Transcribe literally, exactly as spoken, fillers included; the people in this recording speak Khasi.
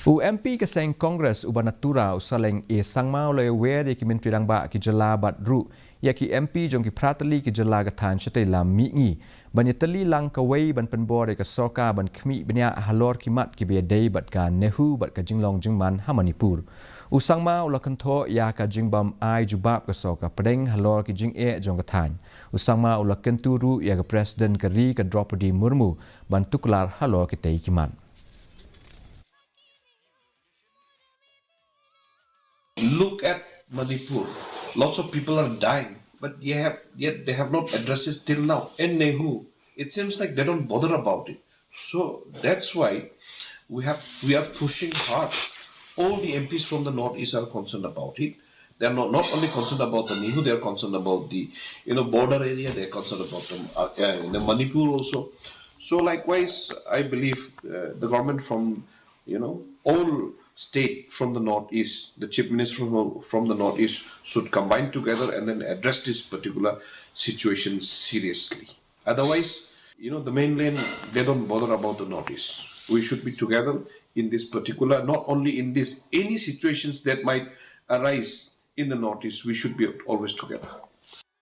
U MP ka seng Congress u ba na Tura u Saleng A Sangma u la ïawer ïa ki Myntri Rangbah ki jylla bad ruh ïa ki MP jong ki phra tylli ki jylla ka thaiñ shatei lam mihngi ban ïatylli lang kawei ban pynbor ïa ka sorkar ban khmih bniah halor ki mat kiba ïadei bad ka NEHU bad ka jinglong jingman ha Manipur. U Sangma u la kynthoh ïa ka jingbym ai jubab ka sorkar pdeng halor ki jingeh jong ka thaiñ. U Sangma u la kyntu ruh ïa ka President ka ri ka Droupadi Murmu ban tuklar halor kitei ki mat. Look at Manipur. Lots of people are dying, but yet, have, yet they have not addressed it till now. And NEHU, it seems like they don't bother about it. So that's why we have we are pushing hard. All the M Ps from the northeast are concerned about it. They're not, not only concerned about the NEHU, they're concerned about the you know border area. They're concerned about the, uh, uh, the Manipur also. So likewise, I believe uh, the government from you know all state from the northeast, the chief minister from, from the northeast should combine together and then address this particular situation seriously. Otherwise, you know, the mainland, they don't bother about the northeast. We should be together in this particular, not only in this, any situations that might arise in the northeast, we should be always together.